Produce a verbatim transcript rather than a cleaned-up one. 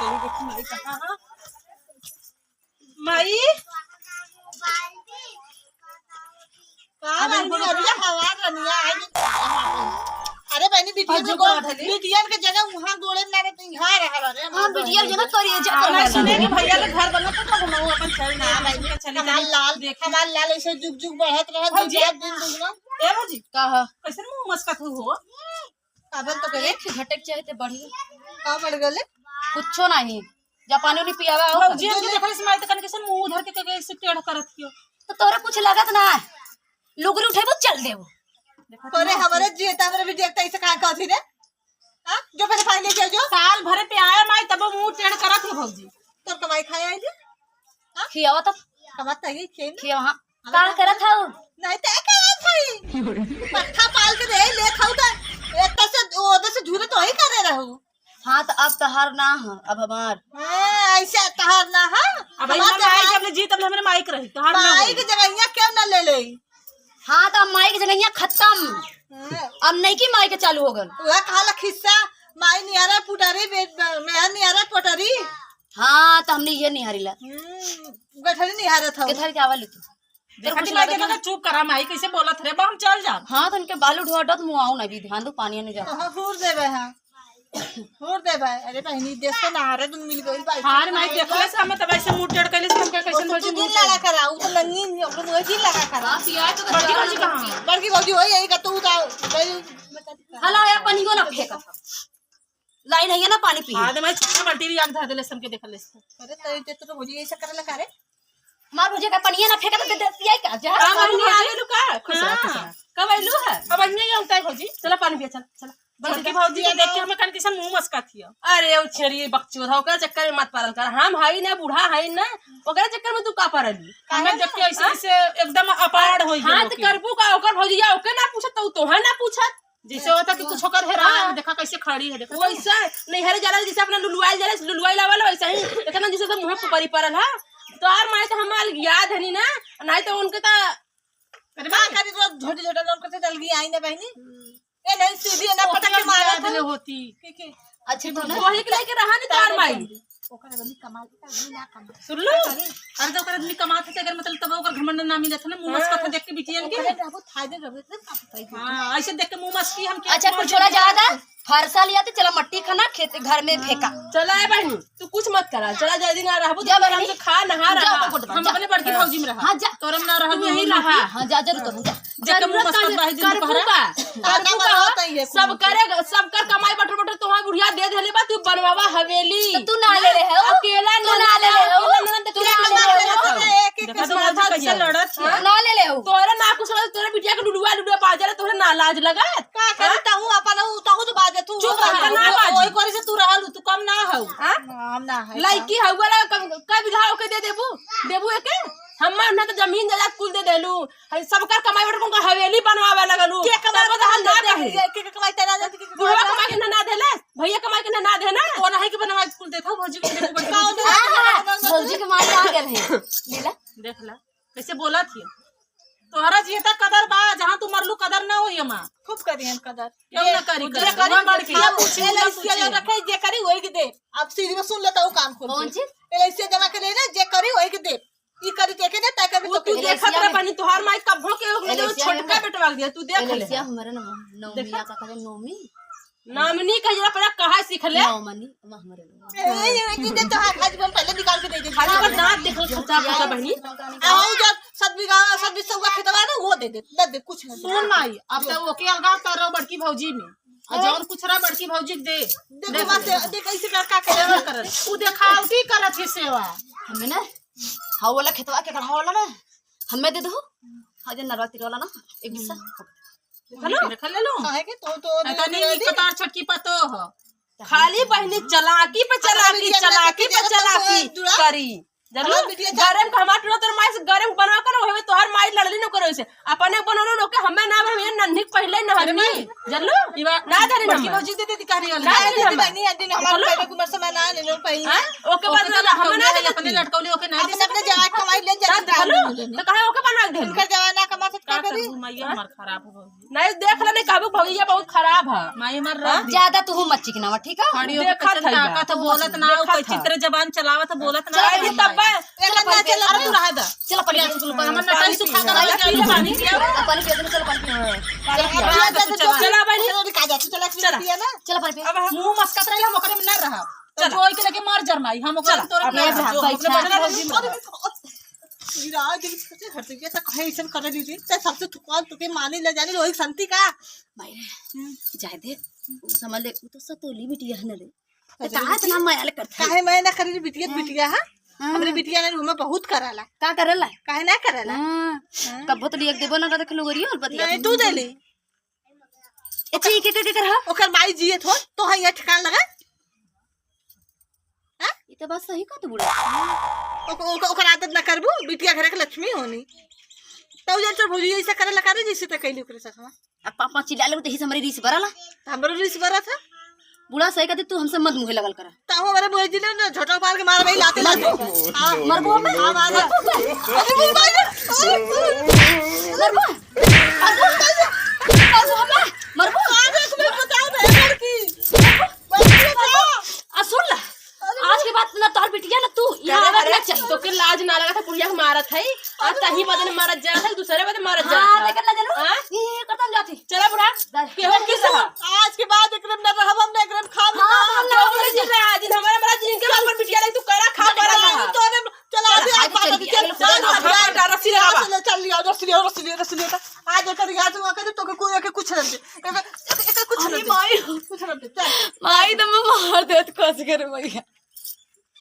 तेरी देखी माई कहाँ है? माई? का अब बहिनी, इनको अरे हवा रनिया आई। अरे बहिनी, बिटिया और जो को, बात है, बिटिया के जगह वहाँ गोड़े में ना रहते, यहाँ रहा रे, हाँ, बिटिया के जगह करिए जा, हाँ, कर मैं रहा सुने है। कि भैया के घर बनत तो हम अपन चल ना, जाए, बहिनी, उनका चली कमाल जाए, लाल, देखी। कमाल लाल ऐसे जुग जुग बढ़त रहत, भौजी। दिन रात दिन दुगना। ए भौजी, का ह? कैसे मुंह मस्कत हो? काबर तो करे? एक घटक चाहे ते बढ़ी। का बढ़ गले? कुछो नहीं। जा पानी उनी पियावा हो। भौजी, हमके देखले से माई त कन कैसे मुंह उधर के, के, कैसे टेढ़ करत हियो। तो तोरा कुछ लागत ना है। लुगरी उठेबो, चल देबो। तोरे हमरे जिए त हमरे भी देखता ऐसे कहाँ कहती रे? हाँ? जो पहले पानी लेके आ जो। साल भरे पे आया माई, तब मुंह टेढ़ करत है भौजी। तोर कमाई खाए आई जे? हाँ? खियावा तब। कमात आई खेल। खियावा, हाँ। का करत हऊ? नहीं तो का करत हई? पट्ठा पाल के दे, ले खाऊ तो। एतना से, ओदे से झूरे तो ही करे रहू। हाँ, तो अब तहार ना ह, अब हमार। हाँ, ऐसे तहार ना ह। अब हमार माई जब जब ले जी, तब ले हमरे माई के रही, तहार ना माई होई। के जगहिया क्यों ना ले ले? हाँ, तो अब माई के जगहिया खत्म। हाँ। अब नईकी माई के चालू हो गल। वह कहाला खिस्सा, माई निहारा पुटारी, बे-, मेहर निहारा पोटारी। हाँ, तो हमने ये निहारी ला। हम्म, गठरी निहारत हऊ। किधर के आवा लू तू? देखा कुछ माई, लगत देखा ना। चुप करा माई, कैसे बोलत रे बा, हम चल जाब। हाँ, तो उनके बालू ढोआ डत मुआऊ ना भी ध्यान दो, पानी आने जाओ। हाँ, हूर देबे, हाँ। हूर देबे। अरे बहिनी, देख तो ना रे, तुम मिल गई बाई। हाँ रे माई, देखले से हम तब ऐसे मुंह टेढ़ कैले से हमके कैसे वो तो भौजी तू मुंह दिन लगा टेढ़। करा, वो तो नंगी नहीं, ओकरे मुंह दिन लगा करा। हाँ, पिया तो बड़की भौजी कहाँ? बड़की भौजी होई, यही का तू उतार, गई। हला या पनियो ना फेंका। लाइन है ना, पानी पी। हाँ, तो मैं छोटा बाल्टी भी आग धर देले, सबके देखल ले। अरे, तेरे ते तो भौजी ऐसा करला का रे? मार भौजी का पनिया ना फेंका तो दे, दे, पिया का? जहर हाँ, पानी भौजी, आ गेलू का? खुश रह, खुश रह। हाँ। कब आइलू है? अब अन्य ये होता है भौजी। चला पानी पिया, चल, चला। बड़की भौजी के देख के हमें कन किसन मुंह मस्का थिया। अरे, ओ छेरी बकचोद, ओकरा चक्कर में मत पड़ल कर। हम हई ना, बूढ़ा हई ना, ओकरा चक्कर में तू का पड़ली? हमें देख के ऐसे, हाँ? ऐसे एकदम अपाड़ होई हाँ, गल तो ओके। करबू का, ओकर भौजिया ओके ना पूछत, तो तोहे ना पूछत। जैसे होता कि कुछ ओकर हेरा है, हाँ। देखा कैसे खड़ी है, देखा तो। वैसे नैहरे जाला, जैसे अपना लुलुआइल जाला, लुलुआइल आवेला, वैसे ही। देखा ना, जैसे तो मुँह पे परी पड़ल है। तो आर माई तो हमार याद है नी ना, नहीं तो उनके तो अरे का करी, तो झोटी झोटा लोग कथे चल गई आई ना बहिनी। ए नहीं, सीधी ना ओके पटक के हम मारा याद था। ले होती। के, के? अच्छे तो ना। वही के लेके रहा नी तो आर माई। ओकर आदमी कमाई के, आदमी ना कमाई। सुन लो। अरे तो ओकर आदमी कमात है, अगर मतलब तब ओकर घमंड ना मिलत है ना, मुंह मस्का था देख के बिटियन के। ओकरे रहबो, फायदे रहबो, एकदम का पता है। हाँ, ऐसे देख के मुंह मस्की हम क्या अच्छा, कुछ छोड़ा ज्यादा, फरसा लिया तो चला मट्टी खाना, खेत घर में फेंका। चला ए बहिनी, तू कुछ मत करा, चला जल्दी ना रहबो, जा तू आराम बहिनी। से खा, नहा, जा रहा। तो गुड हम बा, जा। अपने बड़की भौजी में रहा। हाँ, जा। तोरम ना रहा, तू यहीं रहा। हाँ, जा, जरूर करूँ, जा। देख के मुंह जरूरत मस्का का बाही दिन करबू दोपहर। का? करबू का? सब करे, सब कर कमाई बटर बटर तुम्हारी बुढ़िया दे देले बा, तू बनवावा हवेली। तो तू ना ले ले हो। अकेला तू ना ले ले हो। अकेला ननद तू के ना ले ले हो। एक एक देखा तो माथा से लड़त है। तू ना ले ले हो। तोरे ना कुछ लड़त, तोरे बिटिया के लुलुआ लुलुआ बाजल, तोरे ना लाज लगत। का करे हाँ? तहू अपन हऊ, तहू तो बाजे तू। चुप रह, ना बाजी। वही करे से तू रहल, तू कम ना हऊ। हाँ? हम ना है। लड़की हऊ वाला कम, कई बीघा ओके दे देबू? देबू एके? हम ना तो जमीन जायदाद कुल दे देलू। हई सबकर कमाई बटर को हवेली बनवावे लगलू। के कमाई तब तो हम ना दे, कहे। के, के कमाई तना जाती, के बुढ़वा कमाई के ना, ना देले, भैया कमाई के ना, ना देना। कौन है कि बनवाई कुल देता, भौजी को देखो, बड़ी भौजी को। हाँ, हाँ, भौजी के माई आ गए हैं। ले ला। देख ला, कैसे बोला थी। तोहरा जियता कदर बा, जहाँ तू मरलू कदर ना होई माँ। खूब करी हम कदर। क्यों ना करी जे कदर? करी, वहाँ बड़की हाँ, पूछी, एल आई सी पूछी। रखे, जे करी वही के दे। अब सीधी में सुन लेता हूँ कान खोल कौन के। चीज? एल आई सी जमा के ले ना, जे करी वही के दे। ई करी के के दे, तय करी उ तो तू के दे। देखत रह बनी, तोहार माई कब्बो के ओकरे एलेसिया छोटका में बेटवा के दिया, तू देख ले। एलेसिया हमरे न-, नौमिया देखा? का करे, नौमी? नौमनी कह जरा पहले कहा सीख ले। नौमनी, हम हमरे नौमी। ए, ये, ये, ये तो हाथ, हाथ में पहले निकाल के दे दे। खाली ओकर दांत देख लो, खचा खचा बहनी। आ, वो जो सत बीघा, सत बीस सौ का खेतवा ना, वो दे दे, दे दे, कुछ नहीं। सुन माई, अब तो ओके अलगा कर रहो बड़की भौजी में। और जौन कुछ रहा बड़की भौजी के दे। देखो बात, देख ऐसे कर का करे। सेवा करत। उ देखावटी करत है सेवा। हमें ना, हाँ वाला खेतवा के कढ़ा वाला ना, हमें दे दो। हाँ, जो नरवा तीर वाला ना, एक हिस्सा। हेलो? देख ले लो। काहे के तो, तो नहीं, नहीं, नहीं, कतार छटकी पतो हो। खाली बहनी चलाकी पे चलाकी, चलाकी पे चलाकी करी। जानलू? हमार बिटिया जा- गरम का हमार टोला तोर माई से गरम बनवा कर, वही में तोहर माई लड़ली न करे से। अपने बनलो लोग के हमें ना, हम ये नन्ही पहले न अरे हमी। माई, जानलू? ई बात ना धरे बड़की नंबर। भौजी दे देती कहरी वाली। ना धरे नंबर। बहनी, अदिन हमार बोलो। पहले कुमार से मना ले लो पहले। हाँ? ओके, ओके, बात तो ना, हम ना अपने देती। लटकौली ओके ना अपने, दे अपने जवान कमाई ले ना जाती देलो। दाम ले ले। तो कहाँ ओके बनवा के देलो? उनकर जवान ना कमा सकता करी। मैया हमार खराब हो गई। नहीं, देख ले, नहीं कहबू, भौजिया बहुत खराब है। माई हमार हाँ? रख दी। ज्यादा तू मत चिकनावा, ठीक है? खड़ी होके देखत कैसन है ताकत है, बोलत ना, देखत कोई है। चित्र जबान चलावत है, बोलत ना। चला चला दी तब बे। चला चला, चला, अरे तू रहा दा। चला पानी पिया, चला, हमर नटाई सुखा कर चला, पानी पिया, पानी पिया। पानी पिया, चला पानी पिया। हाँ, चला, पानी पिया। चला, चला, चला, चला, बहनी। चला, चला, चला, चला, चला, चला। चला पानी पिया। अब मुंह मस्कत रहे, हम ओकरे में ना रहा। तो चला। जोई के लेके मर जर माई, हम ओकरे चला। में तोरे अब में ना रहा। बैठा। अपने बगल में। अरे, अरे, अरे, अरे, अरे, अरे, अरे, अरे, अरे, अरे, अरे, अरे, अरे, अरे, अरे, अरे, अरे, अरे, अरे, सब से थुकवाल तोके माने ले जाने लोग संती का। माई रे, हम्म। जाए दे, उ समझ ले, उ तो सतोली बिटिया है ना रे। अरे, तो कहाँ इतना माया ले करता है? काहे माया ना करी रे बिटिया, हाँ। बिटिया, हाँ? हाँ। हमरे बिटिया ने हमें बहुत कराला। का करेला? काहे ना करेला? हाँ। हाँ। कब्बो तो लिया के देबो ना, का देख लो, गरी और बतिया। नहीं, तू दे ले। ए, छी, के, के, के कर, हाँ? ओकर माई जिए थो, तो है ये ठिकान लगा। हाँ? ई तो बात सही कहत बूढ़ा। ओक-, ओक-, ओकर आदत ना करबू, बिटिया घरे के लक्ष्मी होनी। तौ जन तोर भौजी ऐसा करे लगा रे, जैसे ते कैली ओकरे साथ, हाँ? अब पापा चिल्ला ले, तो ही से हमरी रीस बरला। हमरो रीस बरत है। बूढ़ा सही कहते, तू हमसे मत मुँहे लगल करा। तो हम हमारे मुँहे जिले ना, झोटा मार के मार भाई, लाते, लाते। हाँ, मरबो हमें? हाँ, मार। अरे, वो भाई, अरे, मरबो? मरबो? मरबो हमें? मरबो? अरे, तुम्हें बता दे, लड़की। आ, सुन ला, आज के बाद ना तोहर बिटिया ना तू यहाँ अरे, आवत अरे, ना चाहिए। तोके लाज ना लगा था, बुढ़िया के मारत है, आ तही बदन मारत जा था, दूसरे बदन मारत जा हाँ, था। देख ना जानू, हाँ? ये, ये करतन जाती। चला बुढ़ा, दस। केहू किस रहा? आज के बाद एकरे में ना रहब, हम ना एकरे में खाब हाँ, ना। हम ना जो बोले जी रहा, जिन हमारा, हमारा जिनके ऊपर बिटिया नहीं, तू करा खा, करा खा। तोरे चला, अभी चला, आज बात चल, अभी चल, चल, चल, चल, चल, चल, रस्सी लगा बा। चल, चल, लिया, रस्सी लिया, रस्सी लिया, रस्सी लिया। आज एकर याद हुआ करे, तोके कोई, एके कुछ रख दे। एके, एके, एके कुछ अरे रख दे। माई। कुछ रख दे, चल। माई, तो मैं मार देत कस कर भैया।